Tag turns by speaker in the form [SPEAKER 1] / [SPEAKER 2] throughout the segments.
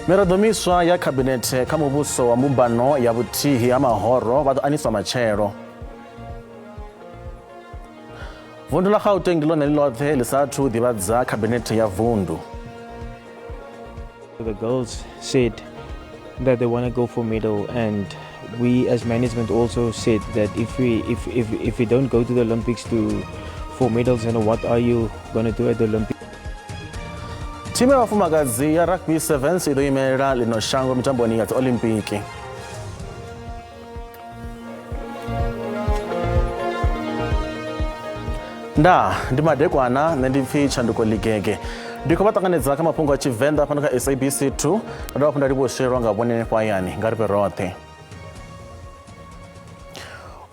[SPEAKER 1] Miraḓo miswa ya khabinethe kha muvhuso wa mbumbano ya vhuthihi ha mahoro vha ḓo aniswa matshelo. Vundu ḽa Gauteng ndi ḽone ḽi ḽoṱhe ḽi sa athu ḓivhadza khabinethe ya vundu.
[SPEAKER 2] The girls said that they want to go for medal, and we as management also said that if we don't go to the Olympics to for medals, then what are you going to do at the Olympics?
[SPEAKER 1] Thimu ya vhafumakadzi ya Rugby Sevens i ḓo imelela ḽino shango mitamboni ya dziolimpiki. Ndaa, ndi madekwana, nṋe ndi pfi Tshanduko Ligege. Ndi khou vha ṱanganedza kha mafhungo a Tshivenḓa fhano kha SABC 2. Ndo dovha hafhu nda livhuwa shelwa nga vhone henefho hayani, nga ri vhe roṱhe.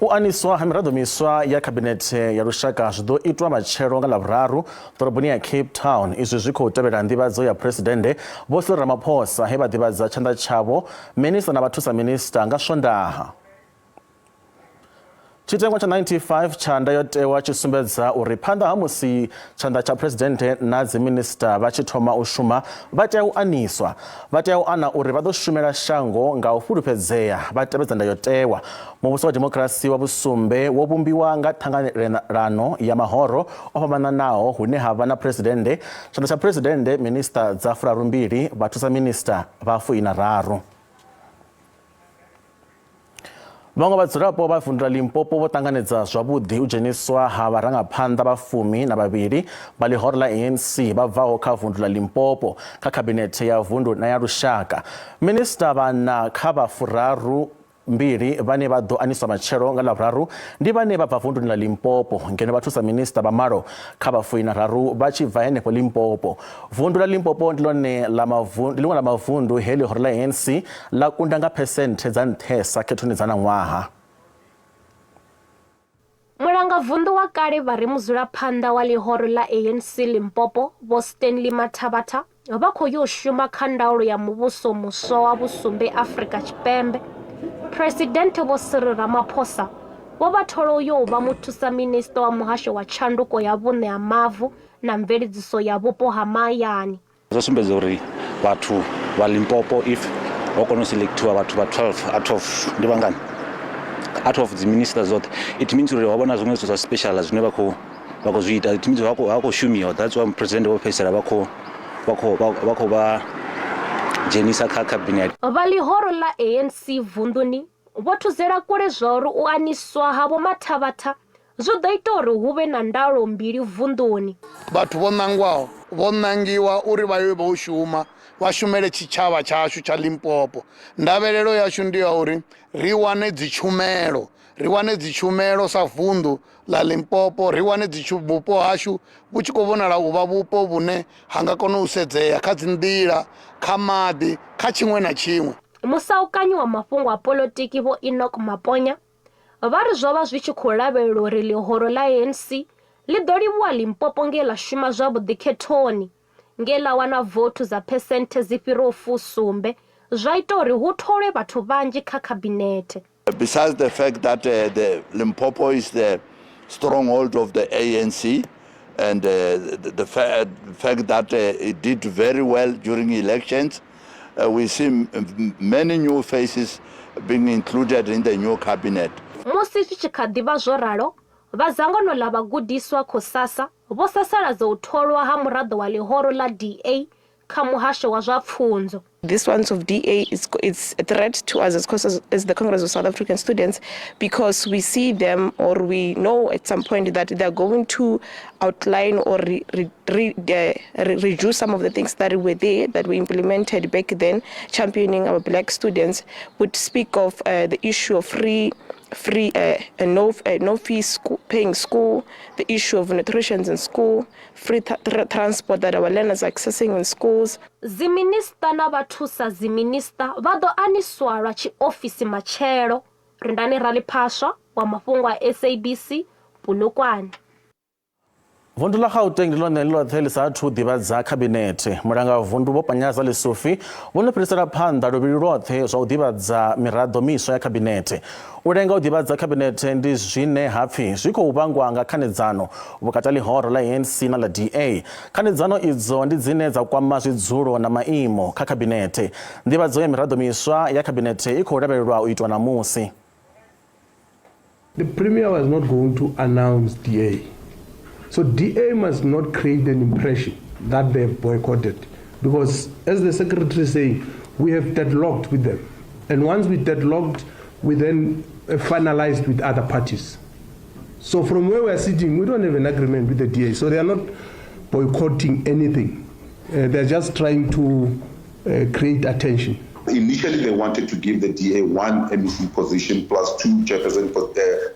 [SPEAKER 1] U aniswa ha miraḓo miswa ya khabinethe ya lushaka zwi ḓo itwa matshelo nga Ḽavhuraru ḓoroboni ya Cape Town. Izwi zwi khou tevhela nḓivhadzo ya Phresidennde Vho Cyril Ramaphosa he vha ḓivhadza tshanḓa tshavho minista na vhathusa minista nga Swondaha. Tshiteṅwa tsha 95 tsha ndayotewa tshi sumbedza uri phanḓa ha musi tshanḓa tsha Phresidennde na dziminista vha tshi thoma u shuma vha tea u aniswa. Vha tea u ana uri vha ḓo shumela shango nga u fhulufhedzea vha tevhedza ndayotewa. Muvhuso wa dimokirasi wa vhusumbe wo vhumbiwa nga ṱhanganelano ya mahoro o fhambananaho hune ha vha na Phresidennde, tshanḓa tsha Phresidennde, minista dza furarumbili, vhathusa minista vha fuiṋararu. Vhaṅwe vhadzulapo vha vundu ḽa Limpopo vho ṱanganedza zwavhuḓi u dzheniswa ha vharangaphanḓa vha 12 vha ḽihoro ḽa ANC vha bvaho kha vundu ḽa Limpopo kha khabinethe ya vundu na ya lushaka. Minisiṱa vhaṋa kha vha 32 vhane vha ḓo aniswa matshelo nga Ḽavhuraru ndi vhane vha bva vunduni ḽa Limpopo, ngeno vhathusa minisiṱa vha malo kha vha 13 vha tshi bva henefho Limpopo. Vundu ḽa Limpopo ndi ḽone ḽa mavu, ndi ḽiṅwe ḽa mavundu he ḽihoro ḽa ANC ḽa kunda nga phesenthe dza nṱhesa khethoni dza ṋaṅwaha.
[SPEAKER 3] Mulangavunḓu wa kale vha re mudzulaphanḓa wa ḽihoro ḽa ANC Limpopo, Vho Stanley Mathabatha, vha khou yo shuma kha ndaulo ya muvhuso muswa wa vhusumbe Afrika Tshipembe. Phresidennde Vho Cyril Ramaphosa vho vha thola u yo vha muthusa minisiṱa wa muhasho wa tshanduko ya vhuṋe ha mavu na mveledziso ya vhupo ha mahayani.
[SPEAKER 4] Zwo sumbedza uri vhathu vha Limpopo if ho kona u selectiwa vhathu vha 12 out of ndi vhangani out of dzi minister dzoṱhe, it means uri ho vha na zwiṅwe zwithu zwa special zwine vha khou zwi ita. It means ha khou shumiwa. That's why president vho fhedzisela vha khou vha dzhenisa kha cabinet.
[SPEAKER 3] Vha ḽihoro ḽa ANC vunḓuni vho thuzela kule zwauri u aniswa ha Vho Mathabatha zwi ḓo ita uri hu vhe na ndaulo mbili vunḓuni.
[SPEAKER 5] Vhathu vho ṋangwaho vho ṋangiwa uri vha ye vho shuma, vha shumele tshitshavha tshashu tsha Limpopo. Ndavhelelo yashu ndi ya uri ri wane dzitshumelo, ri wane dzitshumelo sa vunḓu ḽa Limpopo, ri wane vhupo hashu vhu tshi khou vhonala u vha vhupo vhune ha nga kona u sedzea kha dzinḓila, kha maḓi, kha tshiṅwe na tshiṅwe.
[SPEAKER 3] Musaukanyi wa mafhungo a polotiki Vho Enoch Maponya vha ri zwo vha zwi tshi khou lavhelelwa uri ḽihoro ḽa ANC ḽi ḓo livhuwa Limpopo nge ḽa shuma zwavhuḓi khethoni, nge ḽa wana vouthu dza phesenthe dzi fhiraho 70 zwa ita uri hu tholwe vhathu vhanzhi kha khabinethe.
[SPEAKER 6] Besides the fact that the Limpopo is the stronghold of the ANC and the fact that it did very well during elections, we see many new faces being included in the new cabinet.
[SPEAKER 3] Musi zwi tshi kha ḓi vha zwo ralo, vha dzangano ḽa vhagudiswa COSASA vho sasaladza u tholwa ha muraḓo wa ḽihoro ḽa DA kha muhasho wa zwa pfunzo.
[SPEAKER 7] This ones of DA is it's a threat to us as the Congress of South African Students, because we see them or we know at some point that they're going to outline or reduce some of the things that were there, that we implemented back then, championing our black students, would speak of the issue of free, no fees school, paying school, the issue of nutrition in school, free transport that our learners are accessing in schools.
[SPEAKER 3] Dziminisiṱa na vhathusa dziminisiṱa vha ḓo aniswa lwa tshiofisi matshelo. Rindani Raliphaswa wa mafhungo a SABC, Polokwane.
[SPEAKER 1] Vundu ḽa Gauteng ndi ḽone ḽoṱhe ḽi sa athu ḓivhadza khabinethe. Mulanga vundu Vho Panyaza Lesufi vho no fhirisela phanḓa luvhili lwoṱhe zwa u ḓivhadza miraḓo miswa ya khabinethe. U lenga u ḓivhadza khabinethe ndi zwine ha pfi zwi khou vhangwa nga khanedzano vhukati ha ḽihoro ḽa ANC na ḽa DA. Khanedzano idzo ndi dzine dza kwama zwidzulo na maimo kha khabinethe. Nḓivhadzo ya miraḓo miswa ya khabinethe i khou lavhelelwa u itwa ṋamusi.
[SPEAKER 8] The Premier was not going to announce DA. So DA must not create an impression that they have boycotted. Because as the secretary is saying, we have deadlocked with them. And once we deadlocked, we then finalized with other parties. So from where we are sitting, we don't have an agreement with the DA. So they are not boycotting anything. They're just trying to create attention.
[SPEAKER 9] Initially, they wanted to give the DA one MEC position plus 2 chairperson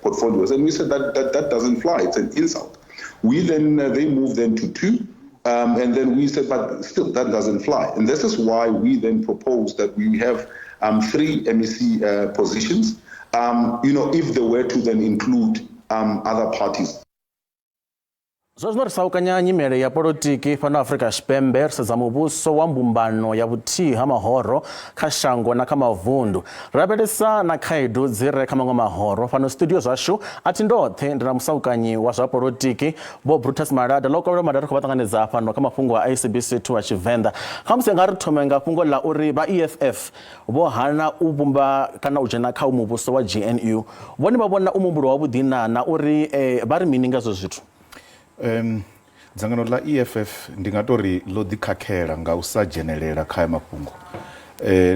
[SPEAKER 9] portfolios. And we said that doesn't fly. It's an insult. We then, they moved them to 2. And then we said, but still, that doesn't fly. And this is why we then proposed that we have 3 MEC positions, if they were to then include other parties.
[SPEAKER 1] Zwa zwino ri saukanya nyimele ya polotiki fhano Afrika Tshipembe ri sedza muvhuso wa mbumbano ya vhuthihi ha mahoro kha shango na kha mavundu. Ri lavhelesa na khaedu dzi re kha maṅwe mahoro. Fhano studio zwashu a thi ndoṱhe, ndi na musaukanyi wa zwa polotiki Vho Brutus Malada. Ḽo kovhelwa Malada ri khou vha ṱanganedza fhano kha mafhungo a SABC 2 a Tshivenḓa. Khamusi nga ri thome nga fhungo ḽa uri vha EFF vho hana u vhumba kana u dzhena kha muvhuso wa GNU. Vhone vha vhona u muhumbulo wavhuḓi na uri vha ri mini nga zwo zwithu?
[SPEAKER 10] Dzangano ḽa EFF ndi nga tori ḽo ḓi khakhela nga u sa dzhenelela kha mafhungo.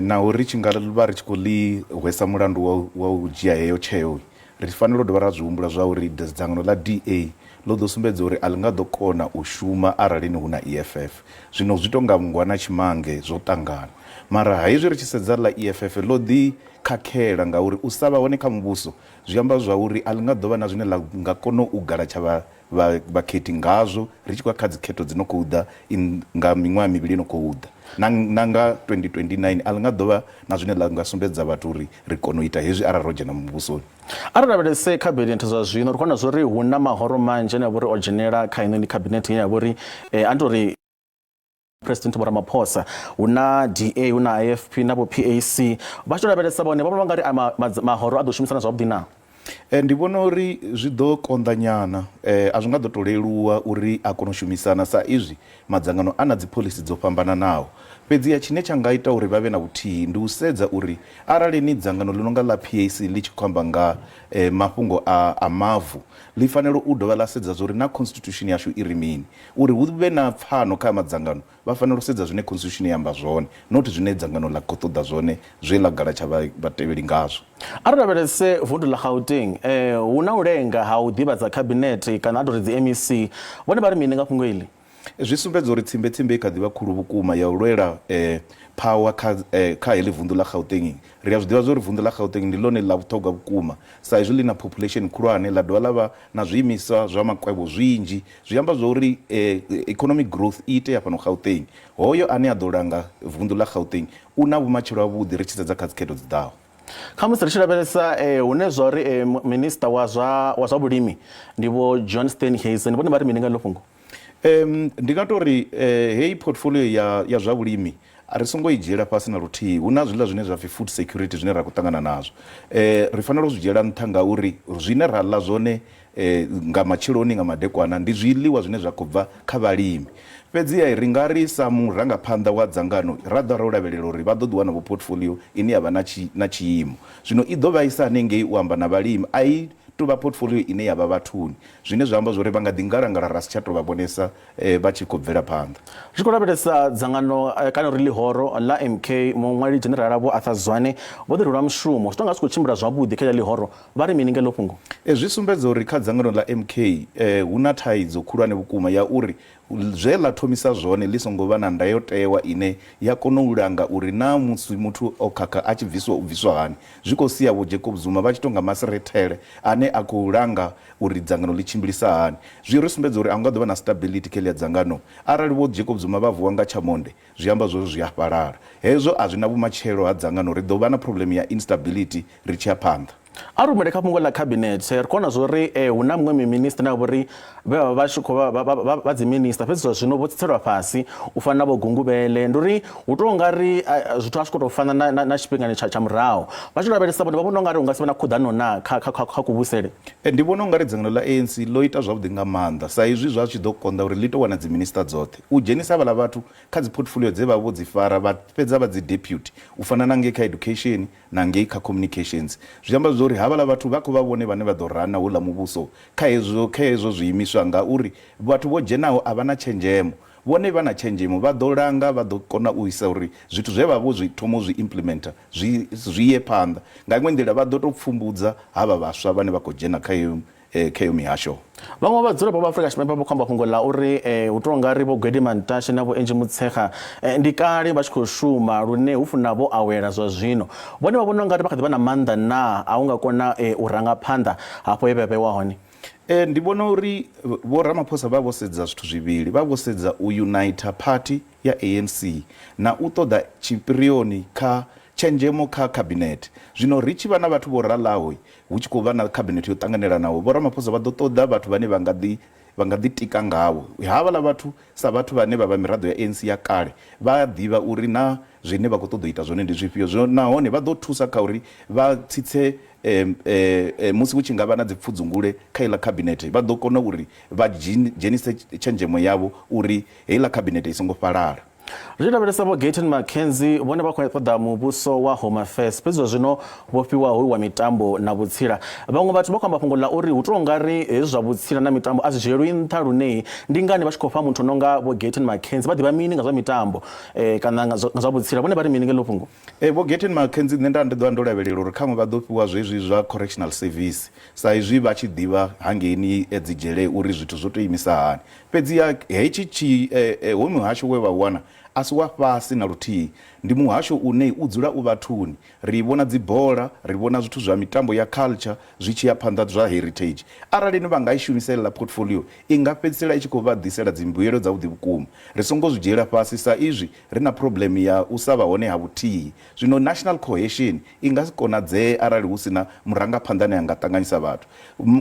[SPEAKER 10] Naho ri tshi nga vha ri tshi khou ḽi hwesa mulandu wa u dzhia heyo tsheo, ri fanela u dovha ra zwi humbula zwa uri dzangano ḽa DA ḽo ḓo sumbedza uri a ḽi nga ḓo kona u shuma arali ni hu na EFF. Zwino zwi tonga nngwa na tshimange zwo ṱangana. Mara hezwi ri tshi sedza ḽa EFF ḽo ḓi khakhela ngauri u sa vha hone kha muvhuso zwi amba zwa uri a ḽi nga ḓo vha na zwine ḽa nga kona u galatsha vhakhethi ngazwo ri tshi khou ya kha dzikhetho dzi no khou ḓa nga miṅwaha mivhili no khou ḓa. Na nga 2029 a ḽi nga ḓo vha na zwine ḽa nga sumbedza vhathu uri ri kona u ita hezwi arali ro dzhena muvhusoni.
[SPEAKER 1] Arali lavhelese khabinethe zwa zwino ri khou vhona zwa uri hu na mahoro manzhi ane a vha uri o dzhenela kha ino khabinethe ine ya vha uri a ndi uri President Vho Ramaphosa, hu na DA, hu na IFP na vho PAC. Vha tshi to lavhelesa vhone vha vhona nga ri mahoro a ḓo shumisana zwavhuḓi na?
[SPEAKER 10] Ndi vhona uri zwi ḓo konḓa nyana, a zwi nga ḓo to leluwa uri a kone u shumisana sa izwi madzangano a na dzi phoḽisi dzo fhambananaho. Fhedziha tshine tsha nga ita uri vha vhe na vhuthihi ndi u sedza uri arali ni dzangano ḽi no nga ḽa PAC ḽi tshi khou amba nga mafhungo a mavu, ḽi fanela u dovha ḽa sedza zwa uri na constitution yashu i ri mini. Uri hu vhe na pfano kha madzangano, vha fanela u sedza zwine constitution ya amba zwone, not zwine dzangano ḽa khou ṱoḓa zwone zwe ḽa galatsha vhatevheli ngazwo.
[SPEAKER 1] Arali lavhelese vundu ḽa Gauteng, hu na u lenga ha u ḓivhadza khabinethe kana a tou ri dzi MEC. Vhone vha ri mini nga fhungo iḽi?
[SPEAKER 10] Zwi sumbedza uri tsimbe tsimbe i kha ḓi vha khulu vhukuma ya u lwela power kha kha heḽi vunḓu ḽa Gauteng. Ri a zwi ḓivha zwa uri vunḓu ḽa Gauteng ndi ḽone ḽa vhuṱhogwa vhukuma sa izwi ḽi na population khulwane ḽa dovha ḽa vha na zwiimiswa zwa makwevho zwinzhi. Zwi amba zwa uri economic growth i itea fhano Gauteng. Hoyo ane a ḓo langa vunḓu ḽa Gauteng u na vhumatshelo havhuḓi ri tshi sedza kha dzikhetho dzi ḓaho.
[SPEAKER 1] Khamusi ri tshi lavhelesa hune zwa uri minisiṱa wa zwa wa zwa vhulimi ndi Vho John Steenhuisen, vhone vha ri mini nga heḽo fhungo?
[SPEAKER 10] Ndi nga tou ri heyi portfolio ya zwa vhulimi ri songo i dzhiela fhasi na luthihi. Hu na zwiḽa zwine zwa pfi food security zwine ra khou ṱangana nazwo. Ri fanela u zwi dzhiela nṱha ngauri zwine ra ḽa zwone nga matsheloni nga madekwana ndi zwiḽiwa zwine zwa khou bva kha vhalimi. Fhedziha ri nga ri sa murangaphanḓa wa dzangano ra ḓa ro lavhelela uri vha ḓo ḓi wana vho portfolio ine ya vha na tshiimo. Zwino i ḓo vhaisa hanengei u amba na vhalimi, a i tou vha portfolio ine ya vha vhathuni, zwine zwa amba zwori vha nga ḓi ngalangala ra si tsha tou vha vhonesa vha tshi khou bvela phanḓa.
[SPEAKER 1] Ri tshi khou lavhelesa dzangano kana uri ḽihoro ḽa MK, muṅwali dzhenerala Vho Arthur Zwane vho ḓi rula mushumo, zwi tou nga zwi khou tshimbila zwavhuḓi kha heḽa ḽihoro, vha ri mini nga heḽo fhungo?
[SPEAKER 10] Zwi sumbedza uri kha dzangano ḽa MK hu na thaidzo khulwane vhukuma ya uri zwe ḽa thomisa zwone ḽi songo vha na ndayotewa ine ya kona u langa uri naa musi muthu o khakha a tshi bviswa u bviswa hani. Zwi khou sia Vho Jacob Zuma vha tshi tou nga masirethele ane a khou langa uri dzangano ḽi tshimbilisa hani. Zwi ri sumbedza uri a hu nga ḓo vha na stability kha heḽia dzangano. Arali Vho Jacob Zuma vha vuwa nga tsha monde zwi amba zwori zwi a fhalala. Hezwo a zwi na vhumatshelo ha dzangano, ri ḓo vha na problem ya instability ri tshi ya phanḓa.
[SPEAKER 1] A ri humele kha fhungo ḽa khabinethe, ri khou wana zwa uri hu na muṅwe miminisiṱa ane a vha uri vhe vha vha vha tshi khou vha vha dziminisiṱa fhedzi zwa zwino vho tsitselwa fhasi u fana na Vho Gunguvhele. Ndi uri hu tou nga ri zwithu a zwi khou tou fana na na tshifhingani tsha tsha murahu. Vha tshi lavhelesa vhone vha vhona u nga ri hu nga si vhe na khuḓano naa kha kha kha kuvhusele?
[SPEAKER 10] Ndi vhona u nga ri dzangano ḽa ANC ḽo ita zwavhuḓi nga maanḓa sa izwi zwa zwi tshi ḓo konḓa uri ḽi tou wana dziminisiṱa dzoṱhe. U dzhenisa havhaḽa vhathu kha dzi portfolio dze vha vha vho dzi fara vha fhedza vha dzi deputy u fana na ngei kha education na ngei kha communications zwi amba zwori havhaḽa vhathu vha khou vha vhone vhane vha ḓo rana houḽa muvhuso kha hezwo kha hezwo zwiimiswa ngauri vhathu vho dzhenaho a vha na tshenzhemo. Vhone vha na tshenzhemo vha ḓo langa vha ḓo kona u isa uri zwithu zwe vha vho zwi thoma u zwi implementer zwi zwi ye phanḓa. Nga iṅwe nḓila vha ḓo tou pfumbudza havha vhaswa vhane vha khou dzhena kha heyo kha heyo mihasho.
[SPEAKER 1] Vhaṅwe vha vhadzulapo vha Afrika Tshipembe vha khou amba fhungo ḽa uri hu tou nga ri Vho Gwede Mantashe na Vho Angie Motshekga ndi kale vha tshi khou shuma lune hu funa vho awela zwa zwino. Vhone vha vhona u nga ri vha kha ḓi vha na maanḓa naa a u nga kona u ranga phanḓa hafho he vha vhewa hone?
[SPEAKER 10] Ndi vhona uri Vho Ramaphosa vha vho sedza zwithu zwivhili, vha vho sedza u uniter party ya ANC na u ṱoḓa tshipirioni kha tshenzhemo kha khabinethe. Zwino ri tshi vha na vhathu vho ralaho hu tshi khou vha na khabinethe yo ṱanganelanaho, Vho Ramaphosa vha ḓo ṱoḓa vhathu vhane vha nga ḓi vha nga ḓitika ngavho. Havhaḽa vhathu sa vhathu vhane vha vha miraḓo ya ANC ya kale vha a ḓivha uri na zwine vha khou ṱoḓa u ita zwone ndi zwifhio. Zwino nahone vha ḓo thusa kha uri vha tsitse musi hu tshi nga vha na dzipfudzungule kha iḽa khabinethe vha ḓo kona uri vha dzhenise tshenzhemo yavho uri heiḽa khabinethe i songo fhalala.
[SPEAKER 1] Ri tshi lavhelesa Vho Gayton McKenzie, vhone vha khou ṱoḓa muvhuso wa Home Affairs, fhedzi zwa zwino vho fhiwa hoyu wa mitambo na vhutsila. Vhaṅwe vhathu vha khou amba fhungo ḽa uri hu tou nga ri hezwi zwa vhutsila na mitambo a zwi dzhielwi nṱha lune ndi ngani vha tshi khou fha muthu no nga Vho Gayton McKenzie, vha ḓivha mini nga zwa mitambo kana nga zwa vhutsila, vhone vha ri mini nga heḽo fhungo?
[SPEAKER 10] Vho Gayton McKenzie nṋe nda ndi ḓo vha ndo lavhelela uri khaṅwe vha ḓo fhiwa zwezwi zwa correctional service sa izwi vha tshi ḓivha hangeini dzi dzhele uri zwithu zwo tou imisa hani. Fhedziha hetshi tshi, hoyu muhasho we vha u wana a si wa fhasi na luthihi. Ndi muhasho une u dzula u vhathuni. Ri vhona dzibola, ri vhona zwithu zwa mitambo ya culture zwi tshi ya phanḓa zwa heritage. Arali vha nga i shumisa heḽa portfolio, i nga fhedzisela i tshi khou vha ḓisela dzimbuelo dzavhuḓi vhukuma. Ri songo zwi dzhiela fhasi sa izwi ri na problem ya u sa vha hone ha vhuthihi. Zwino national cohesion i nga si konadzee arali hu si na murangaphanḓa ane a nga ṱanganyisa vhathu.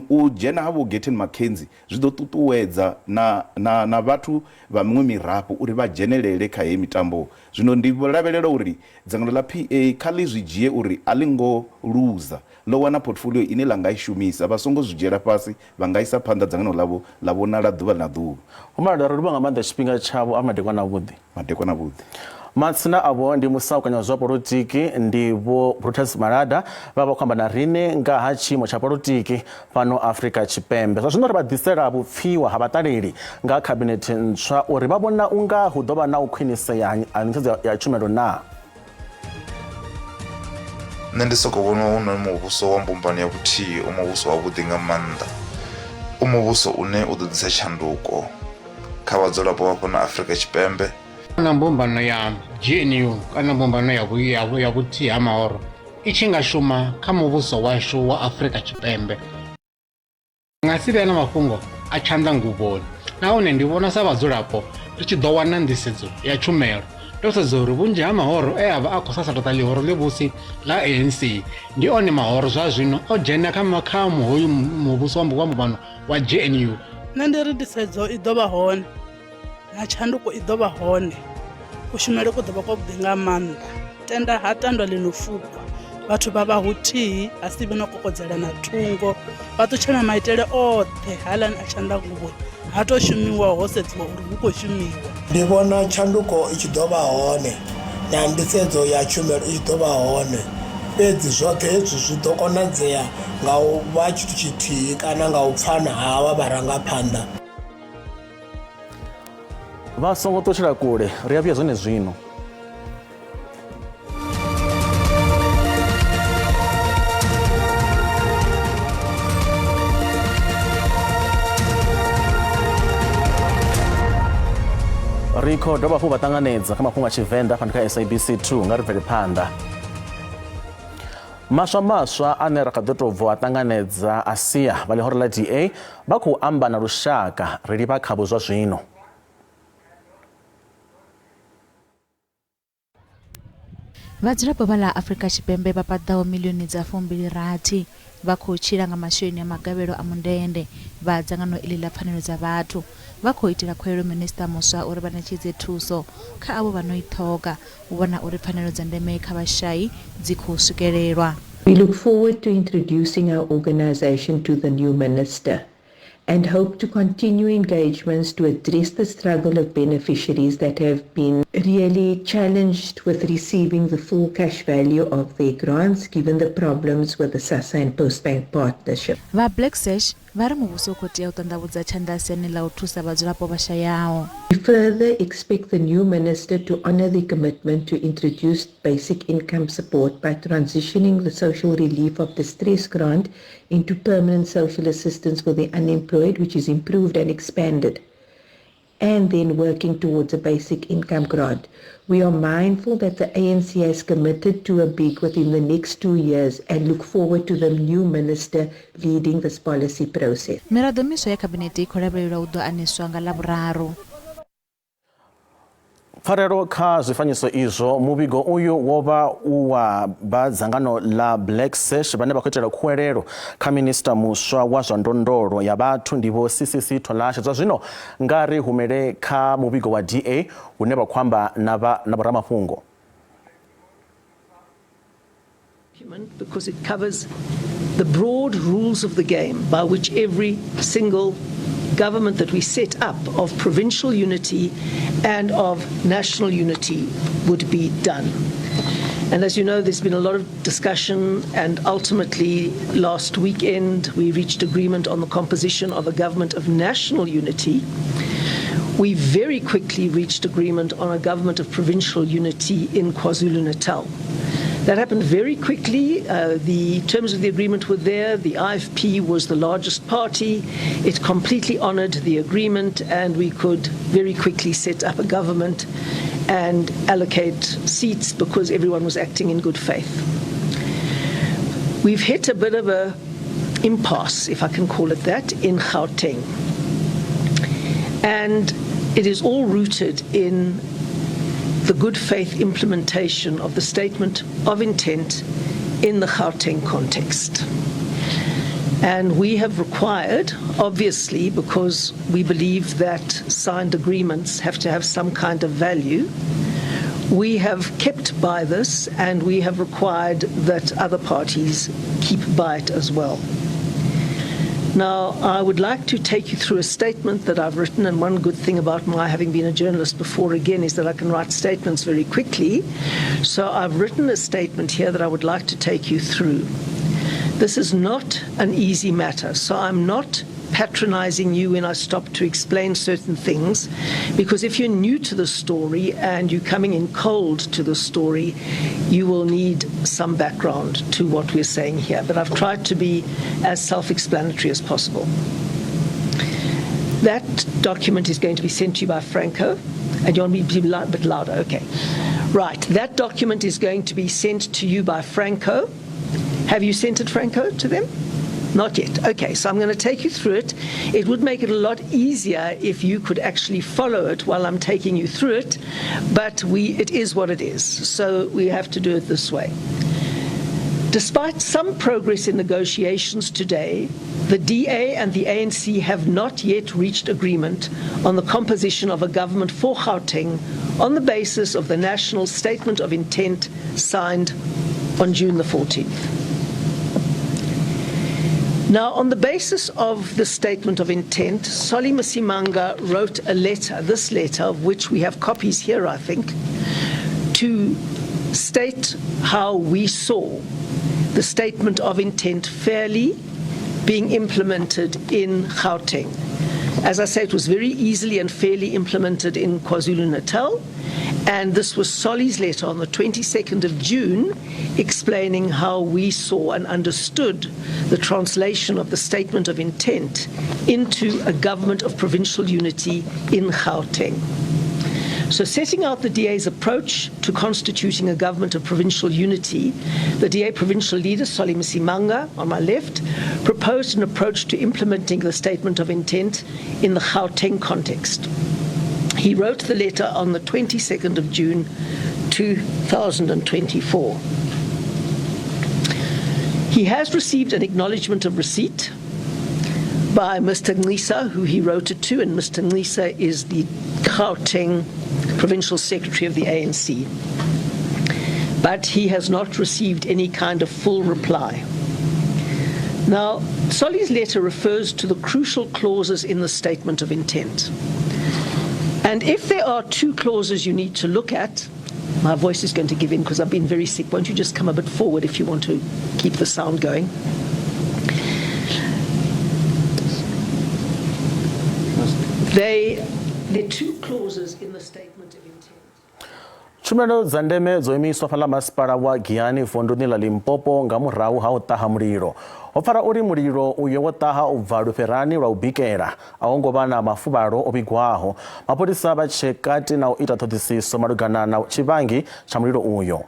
[SPEAKER 10] U dzhena ha Vho Gayton McKenzie Zwi ḓo ṱuṱuwedza na, na, na vhathu vha miṅwe mirafho uri vha dzhenelele kha heyi mitambo. Zwino ndi lavhelela uri dzangano ḽa PA kha ḽi zwi dzhie uri a ḽi ngo luza. Ḽo wana portfolio ine ḽa nga i shumisa. Vha songo zwi dzhiela fhasi, vha nga isa phanḓa dzangano ḽavho ḽa vhonala ḓuvha na ḓuvha.
[SPEAKER 1] Vho Malada, ro livhuwa nga maanḓa tshifhinga tshavho. A madekwana avhuḓi.
[SPEAKER 10] Madekwana avhuḓi.
[SPEAKER 1] Matsina avho ndi musaukanyi wa zwa polotiki ndi Vho Brutus Malada vha vha khou amba na riṋe nga ha tshiimo tsha polotiki fhano Afrika Tshipembe. Zwa zwino ri vha ḓisela vhupfiwa ha vhaṱaleli nga khabinethe ntswa uri vha vhona u nga hu ḓo vha na u khwinisea ha ṋetshedzo ya tshumelo naa.
[SPEAKER 11] Nṋe ndi soko vhona hu no muvhuso wa mbumbano ya vhuthihi u muvhuso wavhuḓi nga maanḓa u muvhuso une u ḓo ḓisa tshanduko kha vhadzulapo vha fhano Afrika Tshipembe.
[SPEAKER 12] Na mbumbano ya GNU kana mbumbano ya ya vhuthihi ha mahoro i tshi nga shuma kha muvhuso washu wa Afrika Tshipembe nga si vhe na mafhungo a tshanḓanguvhoni nahone ndi vhona sa vhadzulapo ri tshi ḓo wana nḓisedzo ya tshumelo ndo sedza uri vhunzhi ha mahoro e a vha a khou sasaladza ḽihoro ḽivhusi ḽa ANC ndi one mahoro zwa zwino o dzhena kha kha hoyu muvhuso wa mbumbano wa GNU.
[SPEAKER 13] Nṋe ndi ri nḓisedzo i ḓo vha hone na tshanduko i ḓo vha hone kushumele ku ḓo vha kwavhuḓi nga maanḓa tenda ha tandwa ḽi no fukwa vhathu vha vha huthihi ha si vhe no kokodzelana thungo vha ṱutshela maitele oṱhe haaḽani a tshanḓanguvhoni ha tou shumiwa ho sedziwa uri hu khou shumiwa.
[SPEAKER 14] Ndi vhona tshanduko i tshi ḓo vha hone na nḓisedzo ya tshumelo i tshi ḓo vha hone fhedzi zwoṱhe hezwi zwi ḓo konadzea nga u vha tshithu tshithihi kana nga u pfana ha havha vharangaphanḓa.
[SPEAKER 1] Vha songo ṱutshela kule, ri a vhuya zwenezwino. Ri khou dovha hafhu vha ṱanganedza kha mafhungo a Tshivenḓa fhano kha SABC 2 nga ri bvele phanḓa. Maswa maswa ane ra kha ḓo tou bva a ṱanganedza a sia vha ḽihoro ḽa DA vha khou amba na lushaka ri livha khavho zwa zwino.
[SPEAKER 15] Vhadzulapo vha ḽa Afrika Tshipembe vha paḓaho miḽioni dza 28 Vha khou tshila nga masheleni a magavhelo a mundende. Vha dzangano iḽi ḽa pfanelo dza vhathu vha khou itela khuwelelo minisiṱa muswa uri vha ṋetshedze thuso kha avho vha no i ṱhoga u vhona uri pfanelo dza ndeme kha vhashai dzi khou swikelelwa.
[SPEAKER 16] We look forward to introducing our organization to the new minister and hope to continue engagements to address the struggle of beneficiaries that have been really challenged with receiving the full cash value of their grants given the problems with the SASSA and Postbank partnership.
[SPEAKER 15] Vha Black Sash vha ri muvhuso u khou tea u ṱanḓavhudza tshanḓa siani ḽa u thusa vhadzulapo vha shayaho.
[SPEAKER 16] We further expect the new minister to honour the commitment to introduce basic income support by transitioning the social relief of distress grant into permanent social assistance for the unemployed, which is improved and expanded, and then working towards a basic income grant. We are mindful that the ANC has committed to a big within the next 2 years and look forward to the new minister leading this policy process.
[SPEAKER 15] Miraḓo miswa ya khabinethe i khou lavhelelwa u ḓo aniswa nga Ḽavhuraru.
[SPEAKER 1] Pfarelo kha zwifanyiso izwo, muvhigo uyu wo vha u wa vha dzangano ḽa Black Sash vhane vha khou itela khuwelelo kha minista muswa wa zwa ndondolo ya vhathu ndi Vho CCC Tolashe. Zwa zwino nga ri humele kha muvhigo wa DA hune vha khou amba na vha na vhoramafhungo.
[SPEAKER 17] Because it covers the broad rules of the game by which every single government that we set up of provincial unity and of national unity would be done. And as you know, there's been a lot of discussion, and ultimately last weekend we reached agreement on the composition of a government of national unity. We very quickly reached agreement on a government of provincial unity in KwaZulu-Natal. That happened very quickly. The terms of the agreement were there. The IFP was the largest party. It completely honored the agreement, and we could very quickly set up a government and allocate seats because everyone was acting in good faith. We've hit a bit of a impasse, if I can call it that, in Gauteng. And it is all rooted in the good faith implementation of the statement of intent in the Gauteng context. And we have required, obviously, because we believe that signed agreements have to have some kind of value, we have kept by this, and we have required that other parties keep by it as well. Now, I would like to take you through a statement that I've written, and one good thing about my having been a journalist before again is that I can write statements very quickly. So I've written a statement here that I would like to take you through. This is not an easy matter, so I'm not patronizing you when I stop to explain certain things, because if you're new to the story and you're coming in cold to the story, you will need some background to what we're saying here. But I've tried to be as self-explanatory as possible. That document is going to be sent to you by Franco, and you want me to be a bit louder, okay. Right, that document is going to be sent to you by Franco. Have you sent it, Franco, to them? Not yet. Okay, so I'm going to take you through it. It would make it a lot easier if you could actually follow it while I'm taking you through it, but it is what it is, so we have to do it this way. Despite some progress in negotiations today, the DA and the ANC have not yet reached agreement on the composition of a government for Gauteng on the basis of the National Statement of Intent signed on June the 14th. Now, on the basis of the statement of intent, Solly Msimanga wrote a letter, this letter, of which we have copies here, I think, to state how we saw the statement of intent fairly being implemented in Gauteng. As I say, it was very easily and fairly implemented in KwaZulu-Natal, and this was Solly's letter on the 22nd of June explaining how we saw and understood the translation of the statement of intent into a government of provincial unity in Gauteng. So setting out the DA's approach to constituting a government of provincial unity, the DA provincial leader, Solly Msimanga, on my left, proposed an approach to implementing the statement of intent in the Gauteng context. He wrote the letter on the 22nd of June, 2024. He has received an acknowledgement of receipt by Mr. Ncisa, who he wrote it to, and Mr. Ncisa is the Gauteng Provincial Secretary of the ANC. But he has not received any kind of full reply. Now, Solly's letter refers to the crucial clauses in the statement of intent. And if there are two clauses you need to look at, my voice is going to give in because I've been very sick. Won't you just come a bit forward if you want to keep the sound going? They, there are two clauses in the statement of intent.
[SPEAKER 1] Tshumelo dza ndeme dzo imiswa fhaḽa masipala wa Giyani vunduni ḽa Limpopo nga murahu ha u ṱaha mulilo. Ho pfala uri mulilo uyo wo ṱaha u bva lufherani lwa u bikela, a ho ngo vha na mafuvhalo o vhigwaho. Mapholisa vha tshe kati na u ita ṱhoḓisiso malugana na tshivhangi tsha mulilo uyo.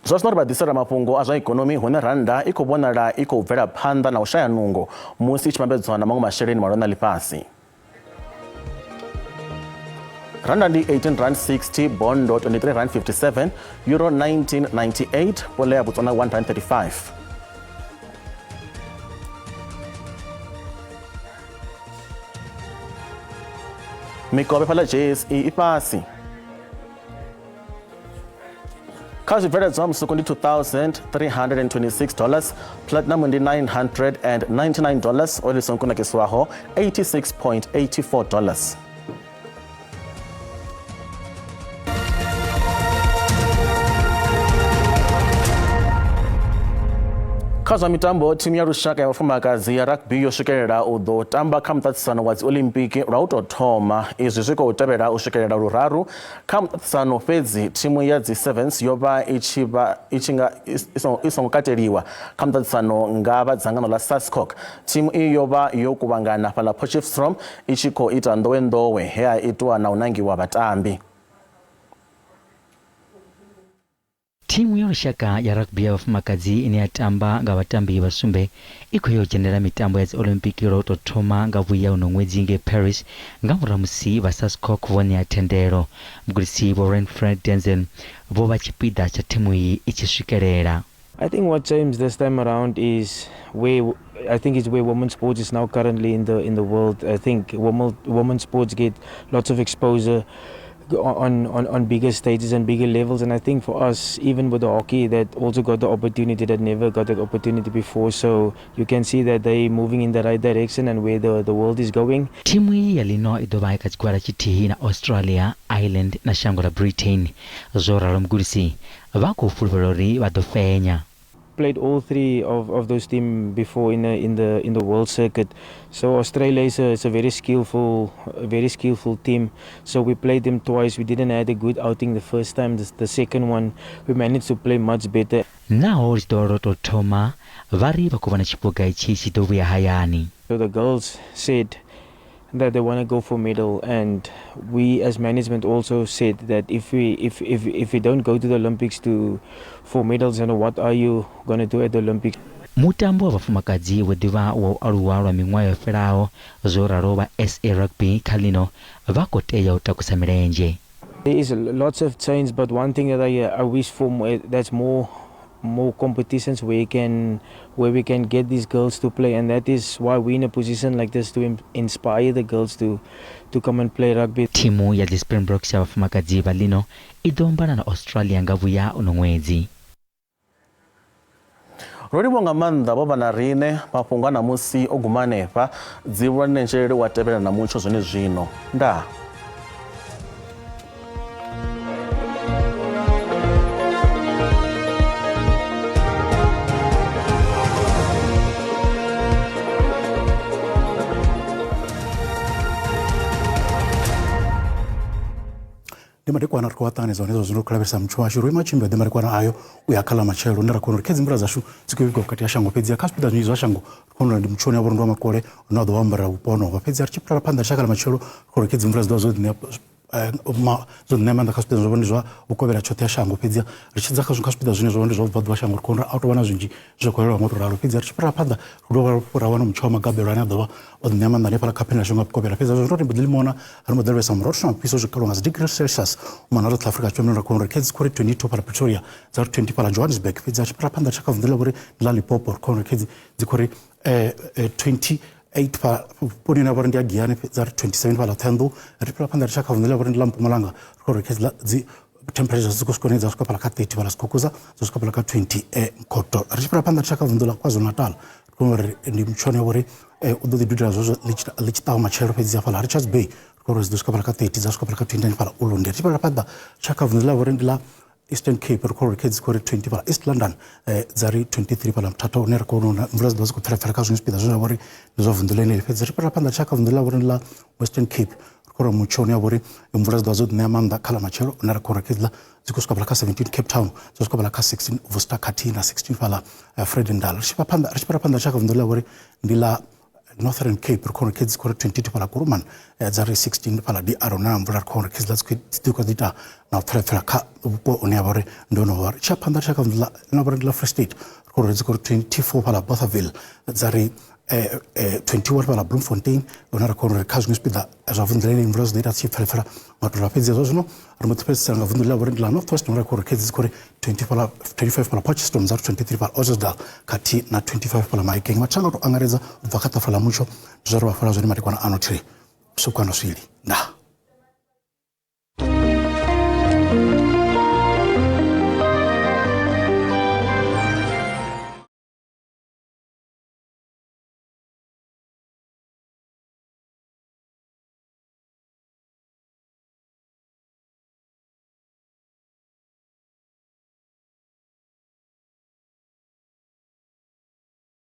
[SPEAKER 1] Zwa zwino ri vha ḓisela mafhungo a zwa ikonomi hune rannda i khou vhonala i khou bvela phanḓa na u shaya nungo musi i tshi vhambedzwa na maṅwe masheleni malwana a ḽifhasi. Randa ndi 18 rand 60, bondo 23 rand 57, euro 1998, pole ya Botswana 1 rand 35. Mikovhe fhaḽa JSE i fhasi. Kha zwibveledzwa musuku ndi 2326 dollars, platinum ndi 999 dollars, oil i songo kunakiswaho 86.84 dollars. Kha zwa mitambo, thimu ya lushaka ya vhafumakadzi ya rugby yo swikelela u ḓo tamba kha muṱaṱisano wa dziolimpiki lwa u tou thoma. Izwi zwi khou tevhela u swikelela luraru Kha muṱaṱisano fhedzi, thimu ya dzi Sevens yo vha i tshi vha i tshi nga i songo kateliwa kha muṱaṱisano nga vha dzangano ḽa SASCOC. Thimu iyi yo vha yo kuvhangana fhaḽa Potchefstroom i tshi khou ita nḓowenḓowe he ha itwa na u nangiwa vhatambi.
[SPEAKER 18] Thimu ya lushaka ya rugby ya vhafumakadzi ine ya tamba nga vhatambi vha sumbe i khou ya u dzhenela mitambo ya Dziolimpiki lwa u tou thoma nga vhuya uno ṅwedzi ngei Paris nga murahu ha musi vha SASCOC vho ṋea thendelo. Mugudisi Vho Renfred Denzel vho vha tshipiḓa tsha thimu iyi i tshi swikelela.
[SPEAKER 2] I think what changed this time around is where I think it's where women's sports is now currently in the in the world. I think women women's sports get lots of exposure on, on, on bigger stages and bigger levels. And I think for us, even with the hockey, that also got the opportunity that never got that opportunity before. So you can see that they're moving in the right direction and where the, the world is going.
[SPEAKER 18] Thimu iyi ya ḽino i ḓo vha i kha tshigwada tshithihi na Australia, Ireland na shango ḽa Britain. Zwo ralo mugudisi vha khou fulufhela uri vha ḓo fenya.
[SPEAKER 2] Played all three of, of those teams before in the in the in the world circuit. So Australia is a, is a very skillful a very skillful team. So we played them twice. We didn't have a good outing the first time. The, the second one we managed to play much better.
[SPEAKER 18] Naho lu tshi ḓo vha lwo tou thoma, vha ri vha khou vhona tshiphuga itshi tshi ḓo vhuya hayani.
[SPEAKER 2] So the girls said that they want to go for medal, and we as management also said that if we if if if we don't go to the Olympics to for medals, then what are you going to do at the Olympics?
[SPEAKER 18] Mutambo wa vhafumakadzi wo ḓivha wa u aluwa lwa miṅwaha yo fhelaho, zwo ralo vha SA Rugby kha ḽino vha khou tea u takusa milenzhe.
[SPEAKER 2] There is lots of change, but one thing that I, I wish for more, that's more more competitions where you can where we can get these girls to play, and that is why we're in a position like this to inspire the girls to to come and play rugby.
[SPEAKER 18] Thimu ya dzi Springboks ya vhafumakadzi vha ḽino i ḓo ombana na Australia nga vhuya uno ṅwedzi.
[SPEAKER 1] Ro livhuwa nga maanḓa vho vha na riṋe. Mafhungo a ṋamusi o guma hanefha. Dzivhuluwa Nenzhelele u a tevhela na mutsho zwenezwino. Ndaa.
[SPEAKER 19] Ndi madekwana ri khou vha ṱanganedza hone zwa zwino ri khou lavhelesa mutsho washu ro ima tshimbila ḓe madekwana ayo u ya kha ḽa matshelo hune ra khou uri khe dzimvula dzashu dzi khou vhigwa vhukati ha shango fhedziha kha zwipiḓa zwinzhi zwa shango ri khou uri ndi mutsho une wa vha uri ndi wa makole une wa ḓo vha ambara vhupo honoho fhedziha ri tshi phurela phanḓa shaka ḽa matshelo ri khou uri khe dzimvula dzi ḓo vha dzo ḓi ṋea Zwo ṋea maanḓa kha zwipiḓa zwa vha ndi zwa vhukovhela tshoṱhe ya shango. Fhedziha ri tshi dza kha kha zwipiḓa zwine zwa vha ndi zwa vhubvaḓuvha shango, ri khou uri a tou vha na zwinzhi zwo khou lelwa ngo to ralo. Fhedziha ri tshi fhirela phanḓa, ri dovha hafhu ra wana mutsho wa magabelo ane a ḓo vha o ṋea maanḓa hanefhaḽa kha phendelashango ya vhukovhela. Fhedziha zwo ri mbo ḓi limona ri mbo ḓi lavhelesa murahu na mufhiso zwi kalwa nga dzi degree Celsius u mona ḽoṱhe Afrika Tshipembe. Ra khou uri khe dzi khou ri 22 fhaḽa Pretoria, dza ri 20 fhaḽa Johannesburg. Fhedziha tshi fhirela phanḓa tsha kha vunḓu ḽa vhori ndi ḽa Limpopo, ri khou uri khe dzi khou ri 28 fha vhuponi hune ha vha uri ndi ya Giyani, dza ri 27 fhaḽa Ṱhohoyanḓou. Ri fhira phanḓa ri tsha kha vunḓu ḽa vhori ndi ḽa Mpumalanga, ri khou uri khe dzi temperatures dzi khou swika hune dza swika fhaḽa kha 30 fhaḽa Skukuza, dza swika fhaḽa kha 20 Mkhoto. Ri tshi fhira phanḓa ri tsha kha vunḓu ḽa KwaZulu-Natal, ri khou uri ndi mutsho une wa uri u ḓo ḓi dudela zwezwo ḽi tshi ṱavha matshelo. Fhedzi hafhaḽa Richards Bay ri khou uri dzi ḓo swika fhaḽa kha 30, dza swika fhaḽa kha 29 fhaḽa Ulundi. Ri tshi fhira phanḓa tsha kha vunḓu ḽa vhori ndi ḽa Eastern Cape, ri khou uri dzi khou ri 20 fhaḽa East London, dza ri 23 fhaḽa Mthatha, hune ri khou vhona mvula dzi ḓo vha dzi khou pfela pfela kha zwiṅwe zwipiḓa zwine zwa vha uri ndi zwa vunḓu ḽeneḽi. Fhedzi ri fhira phanḓa tsha kha vunḓu ḽa vhori ndi ḽa Western Cape, ri khou uri mutsho une wa vha uri mvula dzi ḓo vha dzo ḓi ṋea maanḓa kha ḽa matshelo, hune ra khou uri khedziḽa dzi khou swika fhaḽa kha 17 Cape Town, dza swika fhaḽa kha 16 Worcester khathihi na 16 fhaḽa Vredendal. Ri tshi fhira phanḓa tsha kha vunḓu ḽa vhori ndi ḽa Northern Cape, ri khou uri dzi khou ri 22 fhaḽa Kuruman, dza ri 16 fhaḽa DR, na mvula ri khou uri dzi dzi khou ḓi ita na u pfela pfela kha vhupo hune ha vha uri ndi hone ho ri tsha phanḓa tsha kha vunḓu ḽa vha uri ndi ḽa Free State, ri khou uri dzi khou ri 24 fhaḽa Bothaville, dza ri 21 fhaḽa Bloemfontein, hune ra khou uri kha zwiṅwe zwipiḓa zwa vunḓu ḽeneḽi mvula zwi ḓo ita tshi pfela pfela nga tou fhedzi. Zwa zwino ri mbo ḓi fhedzisela nga vunḓu ḽa vhori ndi ḽa North West, hune ra khou uri dzi khou ri 20 fhaḽa 25 fhaḽa Potchefstroom, dza ri 23 fhaḽa Ottosdal khathihi na 25 fhaḽa Mahikeng. Mathanga u tou angaredza u bva kha ṱafula ḽa mutsho ndi zwo ri vha fhala zwone madekwana ano thiri vhusiku ano swili. Ndaa.